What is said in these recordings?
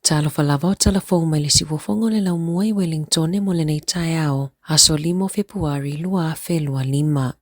Talofa lava o tala fou mai le siuofoga o le laumua i Welingtone mo lenei taeao, aso 5 o Fepuari 2025.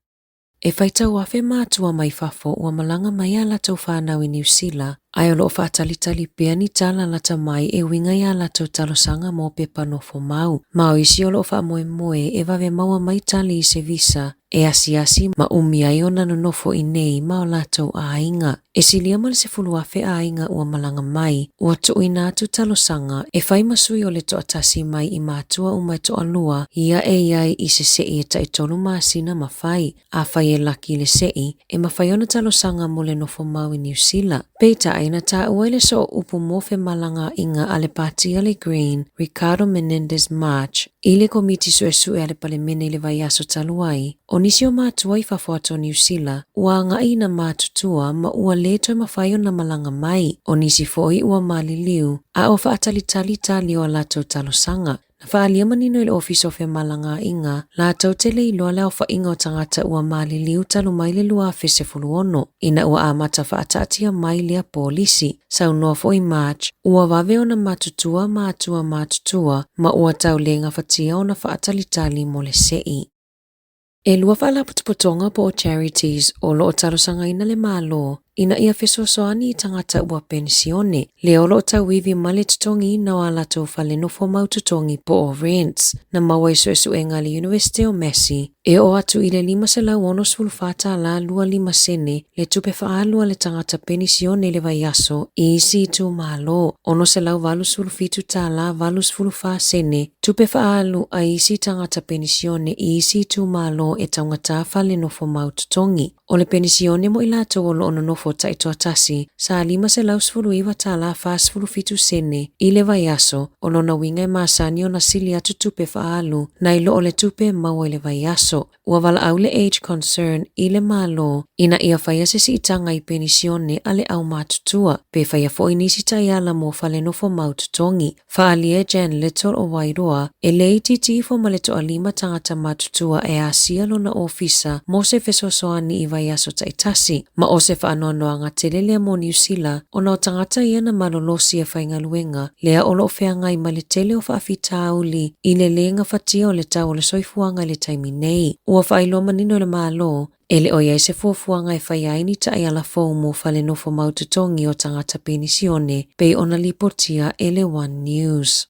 E faitau afe matua mai fafo ua malaga mai a latou whānau i Niu Sila, ae o loo whaatalitali pea ni tala lata mai e uiga i a latou talosaga mo pepa nofo mau. Ma o isi o loo faamoemoe e vave maua mai tali i se visa e asiasi ma umi ai ona nonofo i nei ma o latou aiga. E silia ma le 10,000 aiga ua malaga mai, ua tuuina atu talosaga e fai ma sui o le toatasi mai i matua uma e toalua ia e iai i se se'i e tai-3 masina ma fai. A fai e laki le se'i, e mafai ona talosaga mo le nofo mau i Niu Sila. Peitai na taua i le soo upu mo femalagaaiga a le pati a le Green, Ricardo Menendez March, i le komiti suesue a le Palemene i le vaiaso talu ai, o nisi o matua i fafo atu o Niu Sila, ua agai ina matutua ma ua le toe mafai ona malaga mai. O nisi foi ua maliliu, a o faatalitali tali o a latou talosaga. Na faaalia manino i le Ofisa o Femalagaaiga, latou te le iloa le aofaiga o tagata ua maliliu talu mai le 2016, ina ua amata faataatia mai lea polisi. Saunoa foi March, ua vave ona matutua matua matutua ma ua tau le gafatia ona faatalitali mo le se'i. E lua faalapotopotoga po o charities o loo talosagaina le Malo ina ia fesoasoani i tagata ua penisione, lea o loo tauivi ma le totogiina o a latou fale nofo mau totogi po o rents. Na maua i suesuega a le Universite o Massey, e oo atu i le $564 25 sene le tupe faaalu a le tagata penisione i le vaiaso i isi itumalo, $687 84 sene tupe faaalu a isi tagata penisione i isi itumalo e taugata fale nofo mau totogi. O le penisione mo i latou o loo nonofo taitoatasi sa $519 47 sene i le vaiaso, o lona uiga e masani ona sili atu tupe faaalu nai lo o le tupe e maua i le vaiaso. Ua valaau le Age Concern i le Malo ina ia faia se siitaga i penisione a le aumatutua, pe faia foi nisi taiala mo fale nofo mau totogi. Faaalia e Jan Little o Wairoa, e le itiiti ifo ma le toalima tagata matutua e asia lona ofisa mo se fesoasoani i vaiaso taitasi, ma o se faanoanoaga tele lea mo Niu Sila ona o tagata ia na malolosi e faigaluega, lea o loo feagai ma le tele o faafitauli i le le gafatia o le tau o le soifuaga i le taimi nei. Ua faailoa manino e le Malo, e le o i ai se fuafuaga e faia ai ni taiala fou mo fale nofo mau totogi o tagata penisione, pei ona lipotia e le One News.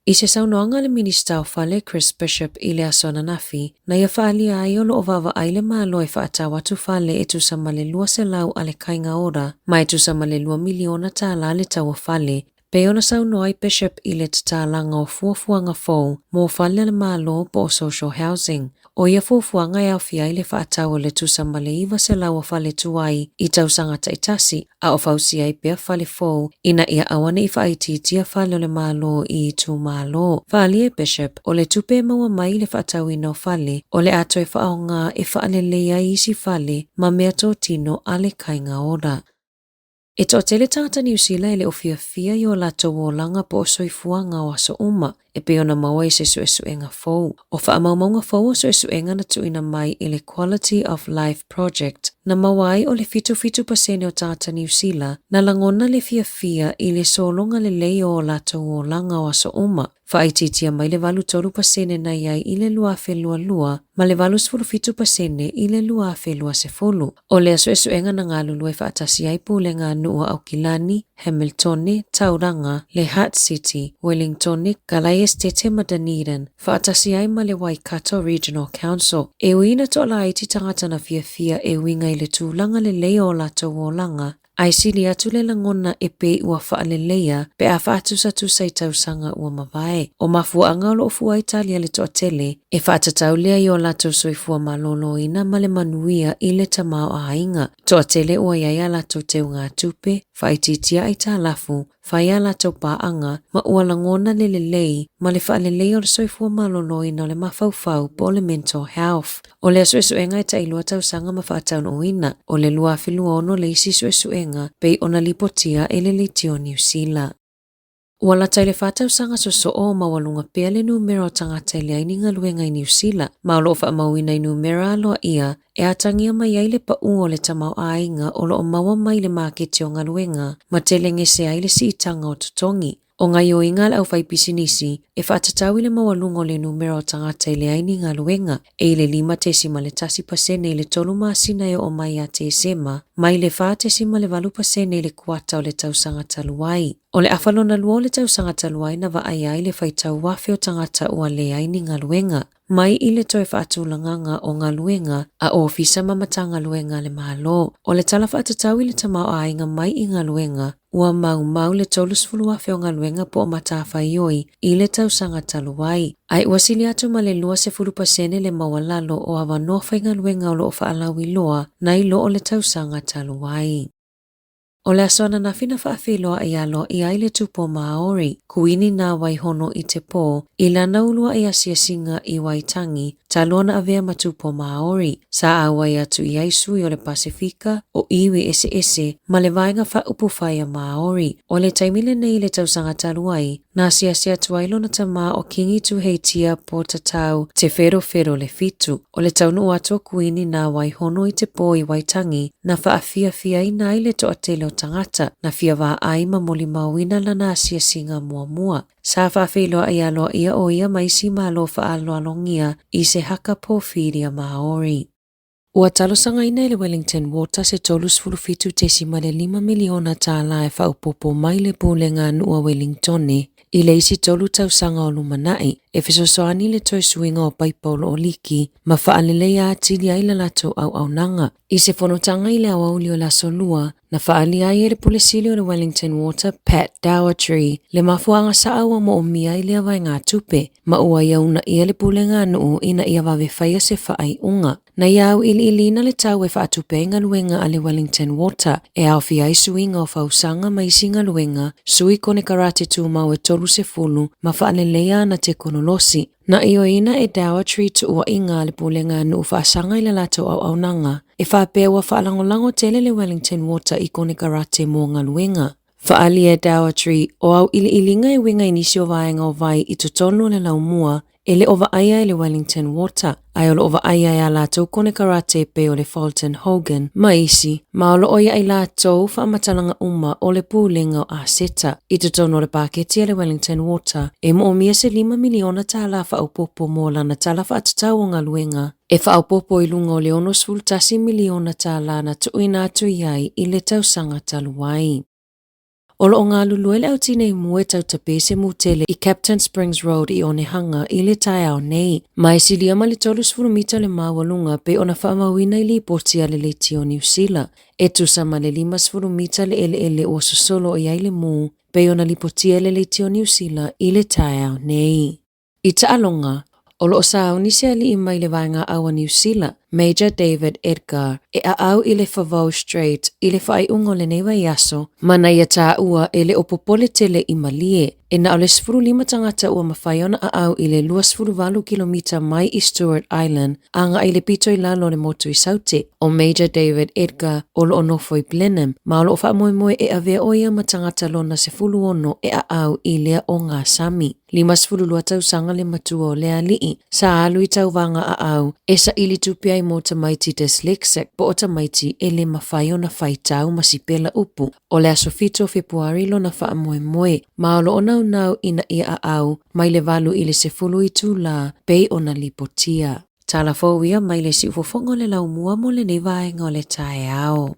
I se saunoaga a le Minista o Fale Chris Bishop i le aso ananafi, na ia faaalia ai o loo vaavaai le Malo e faatau atu fale e tusa ma le 200 a le Kāinga Ora, ma e tusa ma le $2 miliona le tau o fale, pei ona saunoa ai Bishop i le tatalaga o fuafuaga fou mo fale a le Malo po o social housing. O ia fuafuaga e aofia ai le faatau o le tusa ma le 900 o fale tuai i tausaga taitasi, a o fausia ai pea fale fou ina ia aua nei faaitiitia fale o le Malo i itumalo. Faaalia e Bishop, o le tupe e maua mai i le faatauina o fale, o le a toe faaaoga e faalelei ai isi fale ma meatotino a le Kāinga Ora. E toatele tagata Niu Sila e le o fiafia i o latou olaga po o soifuaga o aso uma, e pei ona maua i se suesuega fou. O faamaumauga fou o suesuega na tuuina mai e le Quality of Life Project, na maua ai o le 77% o tagata Niu Sila na lagona le fiafia i le sologa lelei o o latou olaga o aso uma, faaitiitia mai le 83% na i ai i le 2022 ma le 87% i le 2020. O lea suesuega na galulue faatasi ai Pulega a Nuu o Aukilani, Hamiltone, Tauranga, le Hutt City, Wellingtone, Kalaesetete ma Dunedin, faatasi ai ma le Waikato Regional Council. E ui ina toalaiti tagata na fiafia e uiga i le tulaga lelei o o latou olaga, ae sili atu le lagona e pei ua faaleleia pe a faatusatusa i tausaga ua mavae. O mafuaaga o loo fua ai tali a le toatele, e faatatau lea i o latou soifua maloloina ma le manuia i le tamaoaiga. Toatele ua i ai a latou teugatupe, faaitiitia aitalafu, fai a latou paaga ma ua lagona le lelei ma le faaleleia o le soifua maloloina o le mafaufau po o le mental health. O lea suesuega e tailua tausaga ma faataunuuina, o le 2026 le isi suesuega pei ona lipotia e le Leitio Niu Sila. Ua lata i le 4 tausaga sosoo o maualuga pea le numera o tagata e leai ni galuega i Niu Sila, ma o lo o faamauina i numera aloaia e atagia mai ai le pau o le tamaoaiga o lo o maua mai le maketi o galuega ma telegese ai le siitaga o totogi. O gaoioiga a le aufaipisinisi e faatatau i le maualuga o le numera o tagata e leai ni galuega, e i le 5.1% i le 3 masina e oo mai ia Tesema, mai le 4.8% i le kuata o le tausaga talu ai. O le afa lona lua o le tausaga talu ai na vaaia ai le faitau afe o tagata ua leai ni galuega, mai i le toe faatulagaga o galuega a ofisa ma Matagaluega a le Malo. O le tala faatatau i le tamaoaiga mai i galuega, ua maumau le 30,000 o galuega po o matafaioi i le tausaga talu ai, ae ua sili atu ma le 20% le maualalo o avanoa faigaluega o lo o faalauiloa nai lo o le tausaga talu ai. O le aso ananafi na faafeiloai aloaia ai le Tupu o Māori, Kuini Nā Waihono i te pō, i lana uluai asiasiga i Waitangi, talu ona avea ma Tupu o Māori. Sa auai atu i ai sui o le Pasefika, o iwi eseese, ma le Vaega Faaupufai a Māori. O le taimi lenei i le tausaga talu ai, na asiasi atu ai lona tama o Kingi Tuheitia Pōtatau Te Wherowhero le Fitu. O le taunuu atu o Kuini Nā Waihono i te pō i Waitangi, na faafiafiaina ai le toatele o tagata, na fia vaai ma molimauina lana asiasiga muamua. Sa faafeiloai aloaia o ia ma isi malo faaaloalogia i se haka pōwhiri a Māori. Ua talosagaina e le Wellington Water se $37.5 miliona e faaopoopo mai le Pulega a Nuu a Wellingtone i le isi 3 tausaga o lumanai e fesoasoani le toe suiga o paipa o lo o liki ma faaleleia atili ai le latou auaunaga. I se fonotaga i le aoauli o le aso Lua, na faaalia ai e le Pule Sili o le Wellington Water, Pat Dowertree, le mafuaaga saa ua moomia ai lea vaegatupe, ma ua ia uunaia le pulega a nuu ina ia vave faia se faaiuga. Na ia auiliiliina le tau e faatupe ai galuega a le Wellington Water e aofia ai suiga o fausaga ma isi galuega, sui konekarate tumau e 30 ma faaleleia ana tekonolosi. Na ioeina e Dowertree tuuaiga a le pulega a nuu faasaga i le latou auaunaga, e faapea ua faalagolago tele le Wellington Water i konekarate mo galuega. Faaalia e Dowertree o auiliiliga e uiga i nisi o vaega o vai i totonu o le laumua e le o vaaia e le Wellington Water, ae o lo o vaaia e a latou konekarate pei o le Fulton Hogan ma isi, ma o lo o ia i latou faamatalaga uma o le pulega o aseta. I totonu o le paketi a le Wellington Water, e moomia se $5 miliona faaopoopo mo lana tala faatatau o galuega, e faaopoopo i luga o le $61 miliona na tuuina atu i ai i le tausaga talu ai. O lo o galulue le au tinei mu e tautape se mu tele i Captain Springs Road i Onehunga i le taeao nei. Ma e silia ma le 30 mita le maualuga pei ona faamauina i lipoti a le leitio o Niu Sila. E tusa ma le 50 mita le eleele ua sosolo i ai le mu, pei ona lipotia e le leitio o Niu Sila i le taeao nei. I taaloga, o lo o sauni se alii mai le vaega au a Niu Sila, Major David Edgar, e aau i le Foveaux Strait i le faaiuga o lenei vaiaso, ma na ia taua e le o popole tele i malie. E na o le 15 tagata ua mafai ona aau i le 28 kilomita mai i Stewart Island, agai i le pito i lalo o le motu i Saute. O Major David Edgar o lo o nofo i Blenheim, ma o lo o faamoemoe e avea o ia ma tagata lona 16 e aau i lea ogasami. 52 tausaga le matua o le alii, sa alu i tauvaga aau e saili tupe ai mo tamaiti dyslexic po o tamaiti e le mafai ona faitau ma sipela upu. O le aso 7 o Fepuari lona faamoemoe, ma o lo o naunau ina ia aau mai le 8 i le 10 itulā pei ona lipotia. Tala fou ia mai le siufofoga o le laumua mo lenei vaega o le taeao.